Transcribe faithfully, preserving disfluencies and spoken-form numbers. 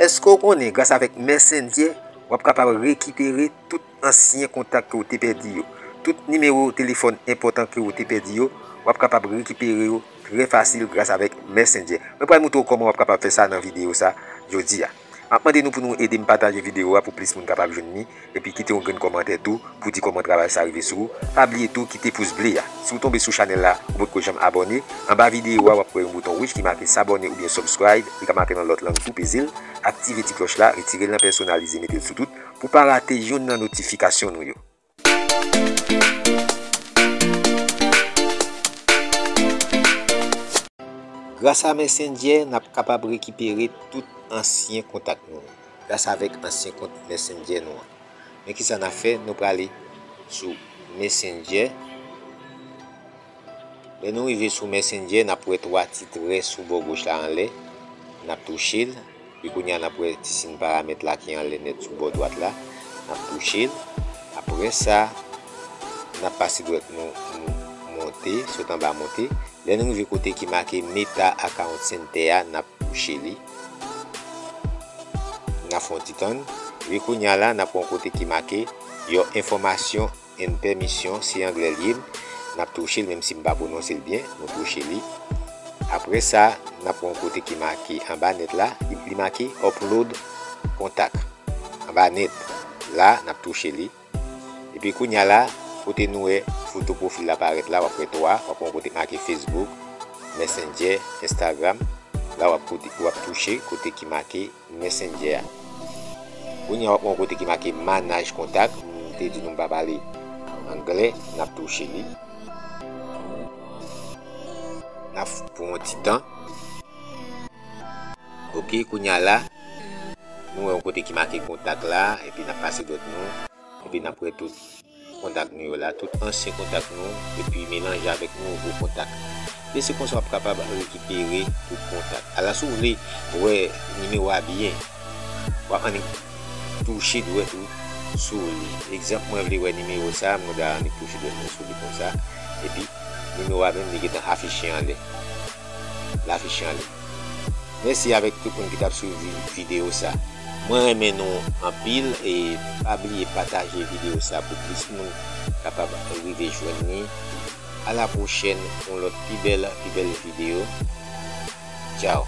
Èske w konnen, gras avèk Messenger, w ap kapab rekipere tout ansyen kontak ke w te pèdi yo? Tout nimewo telefòn enpòtan ke w te pèdi yo, w ap kapab rekipere yo trè fasil gras avèk Messenger. Mwen pral montre w kòman w ap kapab fè sa nan videyo sa jodi a. M ap mande nou pou nou ede m pataje videyo a pou plis moun kapab jwenn li, epi kite yon grenn kòmantè tou pou di kòman travay sa rive sou ou. Pa bliye tou kite pous ble a. Si w tonbe sou chanèl la, ou potko janm abòne, anba videyo a w ap wè yon bouton wouj ki make s'abonner oubyen subscribe, li ka make nan lòt lang tou, peze l, aktive ti klòch la, retire l nan pèsonalize, mete l sou tout, pou w pa rate youn nan notifikasyon nou yo. Gras a Messenger, n ap kapab rekipere tout ansyen kontak nou gras avèk ansyen kont Messenger nou an. Men kisa n ap fè, nou prale sou Messenger. Lè nou rive sou Messenger, n ap wè twa ti trè sou bò goch la anlè. N ap touche l. Epi kounye a, n ap wè ti siy paramèt la ki anlè nèt sou bò dwat la. N ap touche l. Apre sa, n ap pase dwèt nou, nou monte, sot anba monte. Lè nou rive kote ki make Meta Account Center a, n ap touche li. N ap fè yon ti tann. Epi kounye a la, n ap wè yon kote ki make Your Information and Permission, se anglè l ye. N ap touche l, menm si m pa pwononse l byen, nou touche li. Apre sa, n ap wè yon kote ki make anba nèt la, li, li make Upload Contact. Anba nèt la, n ap touche li. Epi kounye a la, kote nou wè foto pwofil la parèt la, w ap wè twa, w ap wè yon kote make Facebook, Messenger, Instagram. La w ap kote, w ap touche kote ki make Messenger a. Kounye a w ap wè yon kote ki make Manage Contact. M te di nou m pa pale anglè, n ap touche li. N ap pou yon ti tan. Ok, kounye a la, nou wè yon kote ki make kontak la, epi n ap pase dwèt nou, epi n ap wè tout kontak nou yo la, tout ansyen kontak nou, epi melanje avèk nouvo kontak. E se konsa w ap kapab rekipere tout kontak. Ala, si w vle wè nimewo a byen, w ap annik touche dwèt ou sou li. Egzanp, mwen vle wè nimewo sa, mwen ta annik touche dwèt mwen sou li konsa. Epi, nimewo a menm, li gentan afiche anlè. L afiche anlè. Mèsi avèk tout moun ki t ap swiv vi-, videyo sa. Mwen renmen nou anpil e pa bliye pataje videyo sa pou plis moun kapab rive jwenn li. A la pwochèn pou yon lòt pi bèl, pi bèl videyo. Tchao.